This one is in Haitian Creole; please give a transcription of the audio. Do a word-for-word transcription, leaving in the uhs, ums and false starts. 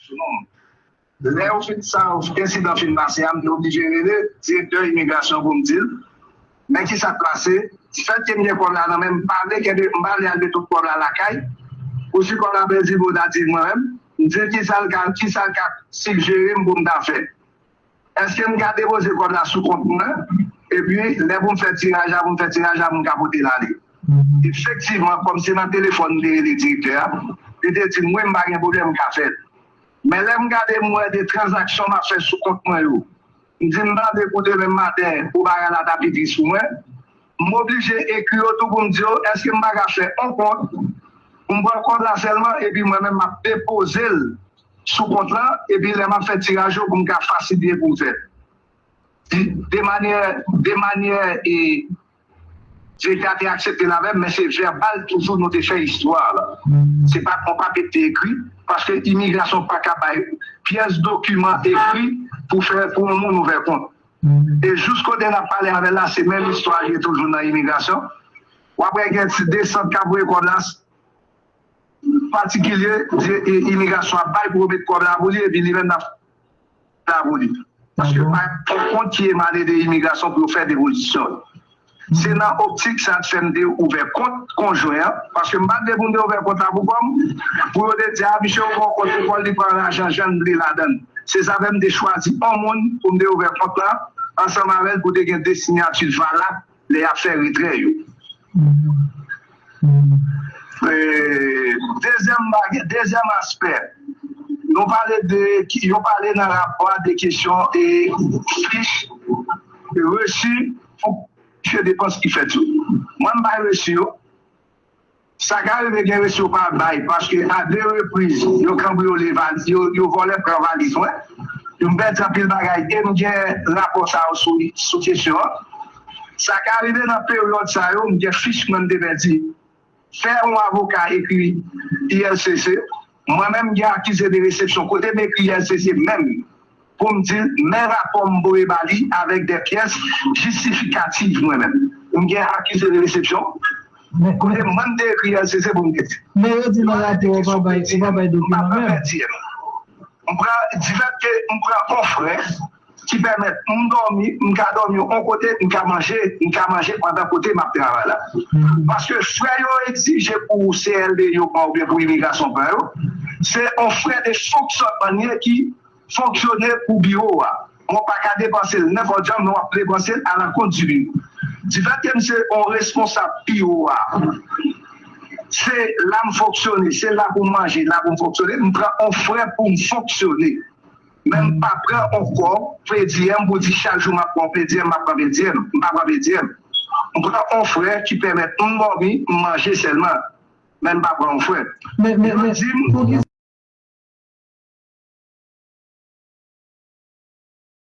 sou non m. Lè yo fin sa, ensidan fin pase a, m te oblije rele direktè imigrasyon pou m di l, men ki sa k pase, difèt ke m gen kòb la nan men m, m pa vle kenbe, m pa vle al mete tout kòb la lakay, pou si kòb la pèdi pou ta di mwen menm, m di l ki sa l ka, ki sa l ka sijere m pou m ta fè. Èske m ka depoze kòb la sou kont mwen, epi lè pou m fè tiraj la, pou m fè tiraj la, pou m ka pote l ale? Efektivman, kòm se nan telefòn m te rele direktè a, li te di m, wi, m pa gen pwoblèm, m ka fè l. Men lè m gade, m wè de tranzaksyon m ap fè sou kont mwen yo. M di, m pa vle pou demen maten pou bagay la ta pi tris pou mwen. M oblije ekri yo tou pou m di yo, èske m pa ka fè yon kont, pou m pran kòb la sèlman, epi mwen menm m ap depoze l sou kont lan, epi lè m ap fè tiraj yo, pou m ka fasilite pou m fè. De manyè, de manyè, e, direktè a te aksepte l avè m, men se vèbal toujou nou te fè istwa la. Se pa yon papye ki te ekri, paske imigrasyon pa ka bay pyès dokiman ekri pou fè, pou yon moun ouvè kont. E jous kote n ap pale avè l la, se menm istwa li ye toujou nan imigrasyon. W ap wè gen ti desant k ap voye kòb la, patikilye, di, e, imigrasyon ap bay pou yo met kòb la pou li, epi li menm l ap la pou li. Paske pa gen yon kont ki emane de imigrasyon pou yo fè depozisyon. Se nan optik sa k fè m te ouvè kont konjwen an, paske m pa t vle pou m te ouvè kont la pou kò m, pou yo te di, a, misye ouvè yon kont pou kò l, li pran lajan jan l vle ladan l. Se sa fè m te chwazi yon moun pou m te ouvè kont la ansanm avè l pou te gen de siyati valab lè y ap fè retrè yo. E, dezyèm bagay, dezyèm aspè, nou pale de, ki- yo pale nan rapò a de kesyon e fich resi pou fè depans ki fèt yo. Mwen, m bay resi yo. Sa ka rive gen resi yo pa bay, paske a de repriz, yo kanbriyole valiz, yo, yo vòlè pran valiz mwen. Yo m pèdi anpil bagay, e m gen rapò sa yo sou, sou kesyon an. Sa ka rive nan peryòd sa yo, m gen fich mwen m te pèdi. Fè yon avoka ekri I L C C. Mwen menm, m gen akize de resepsyon. Kote m ekri I L C C menm, pou m di l, men rapò m voye ba li avèk de pyès jistifikatif mwen menm. M gen akize de resepsyon. Kote mwen m te ekri I L C C pou m te di. Men yo di nan rapò ou pa bay, ou pa bay dokiman menm. M pran, difèt ke m pran yon frè ki pèmèt m dòmi, m ka dòmi yon kote, m ka manje, m ka manje pandan kote m ap travay la. Paske frè yo egzije pou C L D yo pran oubyen pou imigrasyon pran yo, se yon frè de fonksyònman li ye ki fonksyone pou biwo a. Mwen pa ka depanse l nenpòt jan, men w ap depanse l alakont di biwo. Difèt ke m se yon responsab biwo a, se la m fonksyone, se la pou m manje, la pou m fonksyone, m pran yon frè pou m fonksyone. Men m pa pran yon kò, per diem, pou di chak jou m ap pran per diem, m ap pran per diem. M pa pran per diem. M pran yon frè ki pèmèt m dòmi, m manje sèlman. Men m pa pran yon frè. Men, men, men, pou ki